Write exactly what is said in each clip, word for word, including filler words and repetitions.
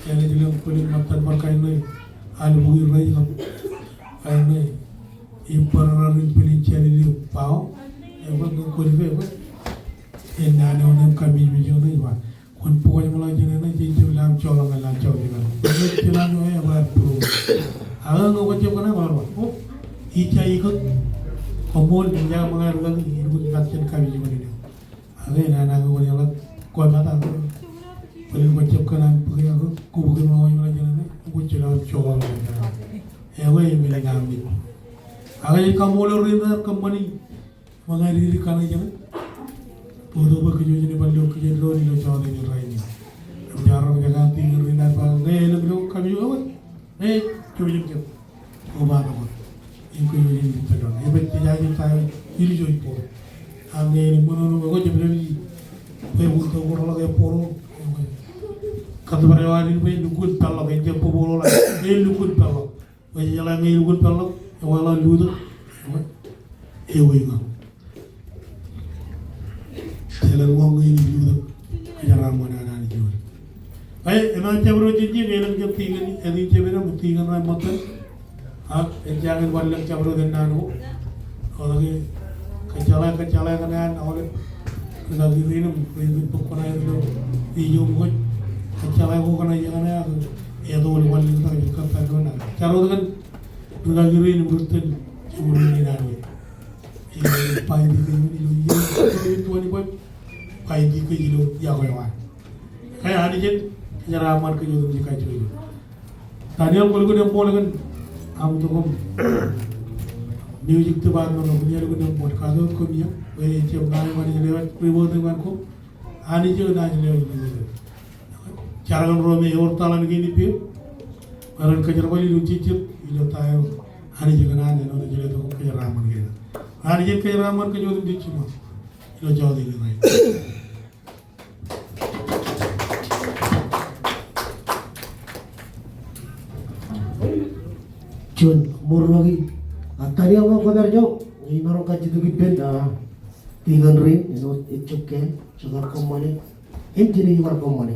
Āinwōt ilo bōlen ṃōttan bar kain ṇe, alubukwi rej kab kain ṇe, im barāinwōt bōlen jālele eo, bao, ewōr ñe kwōj pād, ewōr. Āinwōt eo ṇe im kamijmej eo ṇe ej ba, kwōn bōk jeṃḷọk jān ṇe, jej jab lale im joḷọk ñan lale jọteen ṇe. Ewōr, jej lale im ewōr bōro. Ak ñe kwōj jab kōṇaan, bar ba, o, ij ja ikōt, koṃṃool, ij ja ṃōñā rikaki, elukkuun mat jān kamijmej eo. Ak āinwōt ṇe kwōj jeḷā, kwōj ṃōttan, bōlen kwōj jab kōṇaan bōk eok, kwō bōk eok, ṃōñā ṃōñā jān ṇe, kwōj jeḷā joḷọk ñan ṇe. Ewōr, ej men in aṃ men. Ak ij kaṃṃoolol ri-ṃōñā kōṃṃani, ṃōñā dikdik kaṇe jeṇe. Bōktok bwe kōj wōj jen bar lo kijen doon ilo jọteen in rainin. Im jaar ro jekar tikōn ri-ṃōñā bar ñe elōñ ilo kamijmej eo. Ej jouj im jab. Koba tok. Im kōj wōj jen bar lo. Ej baj ej aje ta eo ilju ej bōro. Ak ñe eṃṃan eo ṇe kwōj jab lelji. Bwe bōktok ko reḷọk ej bōro. Kōtōpar eo ad in bwe elukkuun peḷḷọk. Ej jab bōkbōk ḷọk. Elukkuun peḷḷọk. Bwe jejeḷā ñe elukkuun peḷḷọk, ewaḷọk lutōk, ewi ñan. Jeḷā ñe elukkuun lutōk, kōjeraaṃṃan an Anij eo. Ej, eṃṃan jabdewōt ijin, elōñ jān tikōn, āinwōt jabdewōt ṃōttan. Ak, ej jañin wanlōñ jabdewōt ennaan ko. Eo ke, kōjjeḷā, kōjjeḷā kōn an aolep rūkaki rein im rein bōk kuṇaō ilo ijo ṃōj. Kōjjeḷā ko kōṇaan ijeṇe ak eto ilo wanlōñ tok ej kōttar doon ak. Jar wōt kōn rūkaki rein im rūttan jibwin rein an wōj. Ej ba ej ilo ijo twenty-five, ba ej ilo iọkwe eo an. Ke Anij en kōjeraaṃṃan kōj otemjej kajjojo. Daniel, kwōlukkuun eṃṃool kōn aṃ itok im music department eo, kwōlukkuun eṃṃool. Katok koṃ iiō, bwe ejjab ña eo enaaj lewōj report eo ñan koṃ. Anij eo enaaj lewōj report eo. Jar kōn ro me ewōr taḷan kein ippāer, bwe ren kōjerbal ilo jejjet, ilo ta eo Anij ekōṇaan āinwōt ej letok im kōjeraaṃṃan kōj. Anij en kōjeraaṃṃan kōj otemjej jiṃor ilo jọteen in rainin. Juon, ṃool rūkaki. A, Daniel, ñe kwōpād ijo, imaroñ kajjitōk ippān, a, tikōn rein, āinwōt ejjab ke, jekar kōṃṃane, im jenaaj bar kōṃṃane.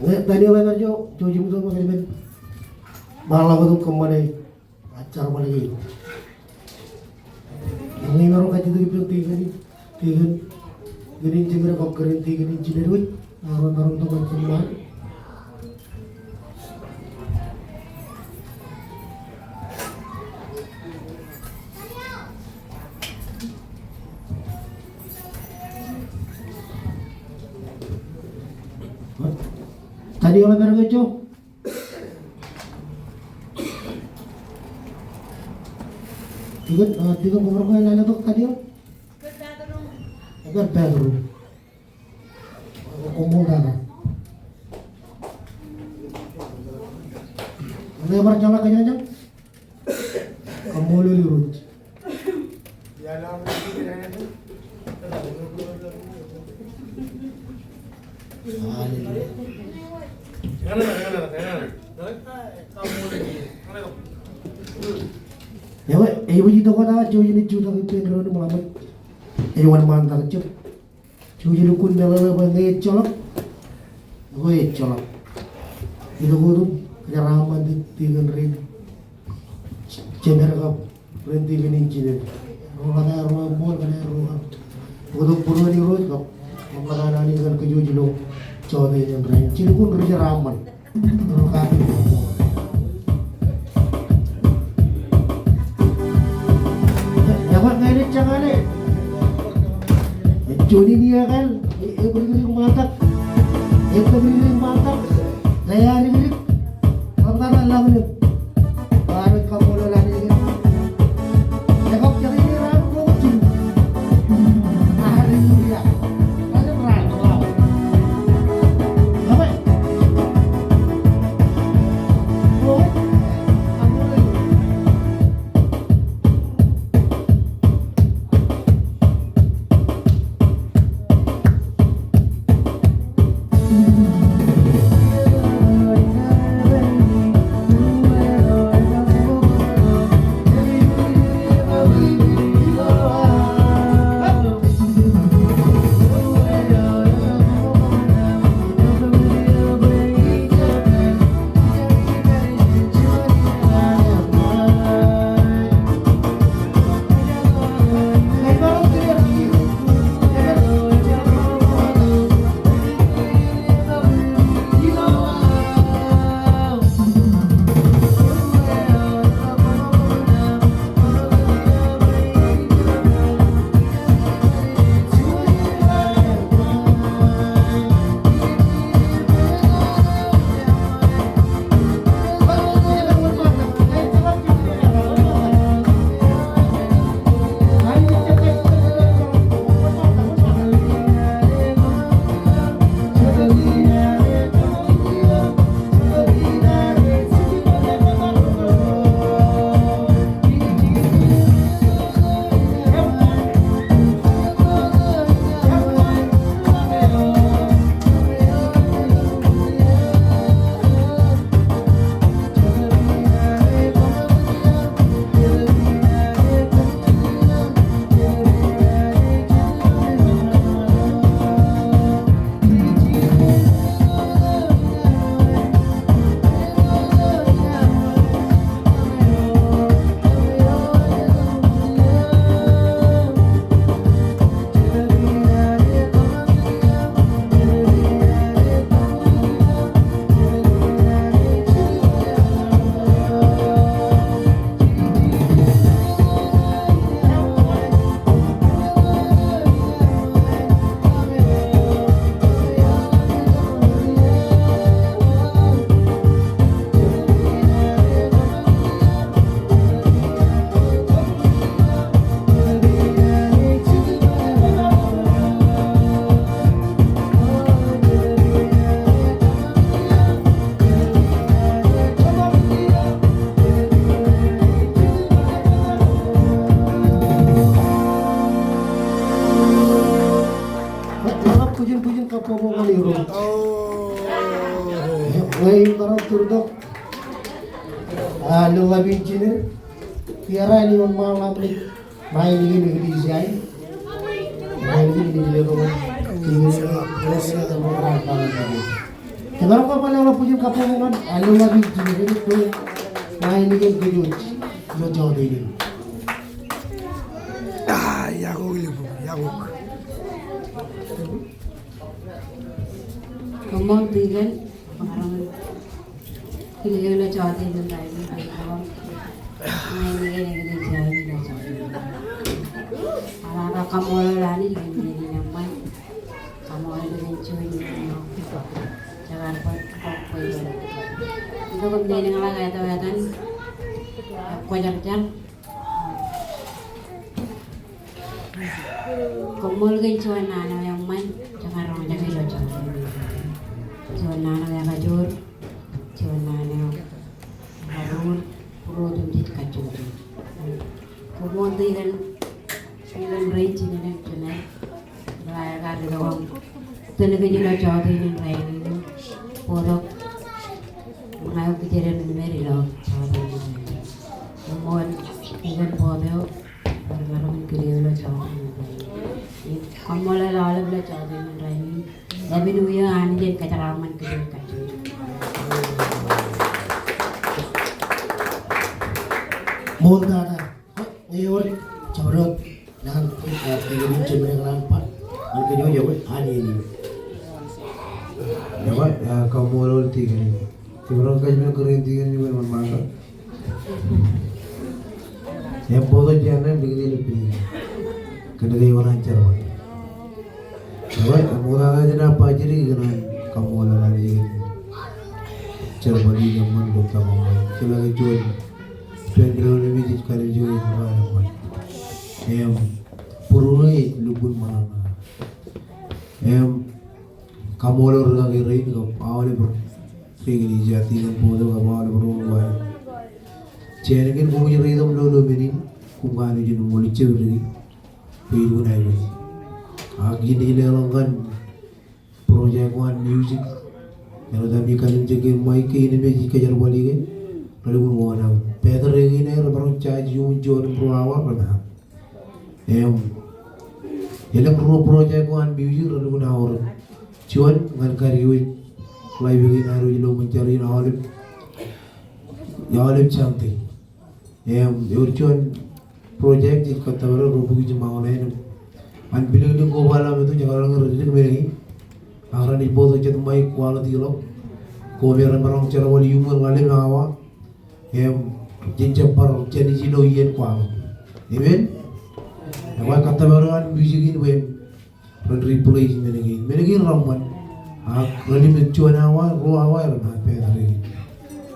Ñe Daniel epād ijo, jouj im itok bwe kōj men bar ḷak wōt im kōṃṃane. Bar jerbal kein. Ñe imaroñ kajjitōk ippān tikōn, tikōn, tikōn in jemād kab kōrā in tikōn in jined wōj, ak ro maroñ tok wōj kōṃṃan. Daniel epād ke ijo? Tikōn, a, tikōn, koṃro ke lale tok Daniel? Ekar bathroom. Koṃṃool tata. Ñe bar jeḷā kōjañjañ. Kaṃṃoolol Irooj. Ewe, ej bwijin tok wōt aō, jouj im jutak ippān doon im ḷak ṃōj. Ej wōnṃaantak jab. Jouj im lukkuun meḷeḷe bwe ñe ejjeḷọk, ñe ejjeḷọk, itok wōt im kōjeraaṃṃan tikōn rein jemād kab ren tikōn in jined. Ro ḷap aer ro eṃṃool, kōn aer ro ar bōktok būruon Irooj kab ḷap an Anij kōn kōj wōj ilo jọteen in rainin. Jen lukkuun ri jeraaṃṃan. Ekwe ñe enaaj jañin, ej juon in iiō ekāāl, e, ebōkdikdik ṃaantak, ebōkdikdik ṃaantak, ḷeaadikdik, ḷapḷap ḷapḷap. Bar kaṃṃoolol Anij. Ekwe, ekwe, ekwe, ekwe, Hallelujah. Ñe im maroñ to tok, a, ilo ḷap in jined, kiiō rainin wōnṃaanḷọk ṇe, ṇa in iien eklejia in, ṇa in iien eklejia in. Kōn aolep bwijin kabbokbok ñan, a, ilo ḷap in jined, ṇa in iien kōj wōj ilo jota in. A, iọkwe, iọkwe. Koṃṃool Tikōn, maroñ kile ilo jota in rainin, ilo jota in. Ña in iien eklejia in ilo jota in. Ak kaṃṃoolol Anij kōn iien in eṃṃan. Kaṃṃoolol kōn juon iien in eṃṃan. Jekar bwe, bwe, bwe. Itok im leḷọk ḷọk etan, etan, kwōjarjar. Koṃṃool kōn juon naan eo eṃṃan, jekar roñjake ilo jota in. Juon naan eo ekajoor, juon naan eo ekaruur, būruod im jej kajjojo. Koṃṃool Tikōn, Tikōn Ray, Tikōn Jeanette, ilo aer kar itok im tōl kōj ilo jota in rainin, bōktok ña eo kijerem im ilo jota in. Koṃṃool Tikōn Bōt eo, bar maroñ in kile ilo jota in rainin. Koṃṃool aolep ilo jota in rainin. Happy New Year, Anij en kōjeraaṃṃan kōj kajjojo. Ṃool tata. Ñe ewōr jabdewōt naan, a, Tikōn Jeanette, naan bar ñan kōj, ekwe, Anij en. Ekwe, a, kaṃṃoolol Tikōn. Jabdewōt kajjimān kōrā in Tikōn, iwōj wōnṃaanḷọk. Im bōktok jān ṇe likūt ilo pād kōn ke iwōj an jerbal. Ekwe, ṃoktata jān aō bajjek ikōṇaan kaṃṃoolol Anij kōn jerbal in eṃṃan, ilo tōmak eṃṃan. Jeḷā ke juon ippān doon eo me ej kalimjek eo ej raan eṃṃan. Im būruon eo ej lukkuun ṃōṇōṇō. Im kaṃṃoolol rūkaki rein kab aolep ro. Rein eklejia, Tikōn Bōt eo kab aolep ro ṃōṇōṇō. Jān kōn koṃij reitok ilo, ilo men in, koṃ kanooj in ṃōk jekdeki. Bwe ilukkuun aikuj. Ak kiin ej leḷọk ñan project ko an music. Āinwōt ami kalimjek ke ṃaik kein im ej kōjerbali ke relukkuun wōn aō. Battery kein aer rej maroñ charge iuṃwin juon im ruo hour rej ṃaan. Im elōñ ruo project ko an music relukkuun aorōk. Juon ñan kadiwōj live kein ad ilo ṃōn jar in aolep, aolep Sunday. Im ewōr juon project ej kōttōpar ro bukwi jiṃṃae ṇe im an building ko bwe ḷak meto jekar ḷọk ñan ri-dik men kein. Ak renaaj bōktok jet ṃaik kwaḷọk ilo ko me rej maroñ jerbal iuṃwin ḷalem awa. Im jen jab bar jān ilo iien kwaḷọk. Amen. Ekwe kōttōpar eo an music in bwe ren replace men kein. Men kein reṃṃan. Ak ren limit juon awa, ruo awa, ren ṃaan battery kein.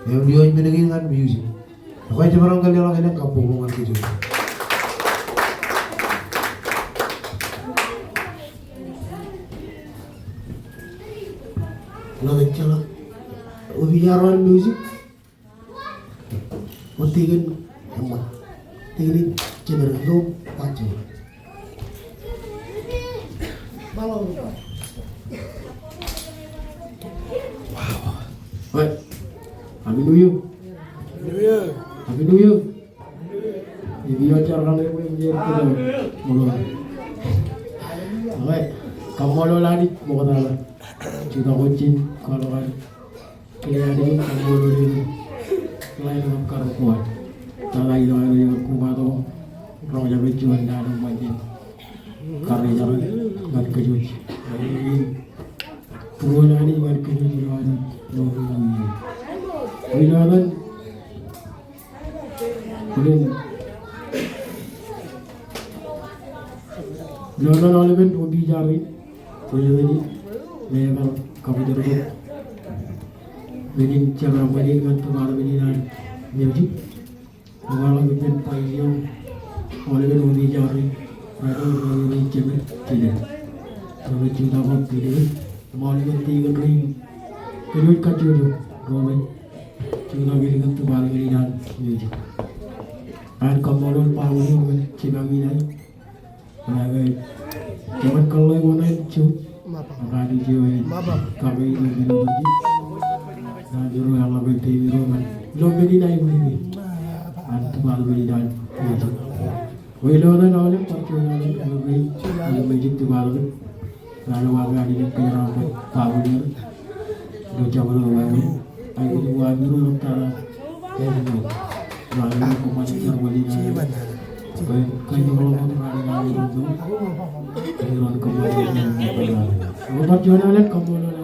Im ewōr men kein ñan music. Ekwe ej jab maroñ ke leḷọk elōñ kabbokbok ñan kōj. Ilo ejjeḷọk opiij eo an music. Ewōr Tikōn eṃṃan. Tikōn in Jeanette, ilo bajjek. Ṃaḷo. Ṃaḷo. Ṃaḷo. Happy New Year. Happy New Year. Ij jar kōṇaan eo im jar kōṇaan eo. Ṃaḷo. Ṃaḷo. Kaṃṃoolol Anij ṃoktata. Jutak wōt ijin kwaḷọk an kile Anij im kaṃṃoolol Anij. Ḷain eo kar kōṃṃan. Tata ilo aer eo koṃ katok im roñjake juon naan eṃṃan jān kar eo ej ñan kōj wōj. Im būruon Anij ñan kōj wōj ilo ad ilo ilo ilo ilo ilo ilo Ilo aolepen opiij eo, rej jab kar kabuj tok men in, jab ṃōj in ñan tōpar men in an music. Ej kwaḷọk ippān bajjek eo aolepen opiij eo, rej jab kar kabuj tok men in. Rej jab kar kabuj tok men in. Im aolepen tikōn rein, kōj wōj kajjojo, rej jab kar kabuj tok men in an music. Ak kaṃṃoolol baaṃle eo, ej jab kar kabuj tok men in. Ij kōṇaan kōḷḷā wōṇāān June. Ak Anij eo ej kake ilo men otemjej. Ilo men in aikuj in an department in an ilo alen aolep, bar juon alen, alen, alen, alen department. Raar wāween alen kōjeraṃṃan baaṃle eo. Ilo jabdewōt wāween, aikuj in wāween ilo tata eo. Ilo alen kōṃṃan ceremony in alen. Kōn, kōn ilo alen, alen, alen, alen, alen kōṃṃan alen. Bar juon alen, kōṃṃan alen.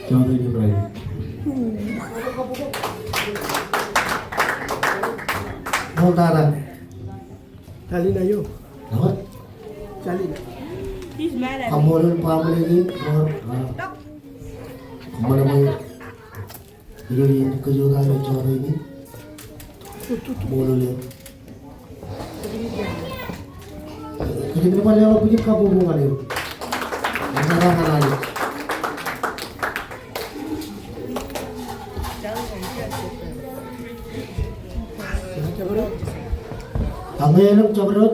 Jota in Ibrahim. Ṃool tata. Jalina eo. Ṃool. Jalina. Kaṃṃoolol baaṃle in, ṃool, ah. Kaṃṃoolol bwe ijo iien kōjota eo jota in. Kaṃṃoolol eok. Kōjepin bar leḷọk bwijin kabbokbok ñan eok. Kaṃṃoolol jabdewōt.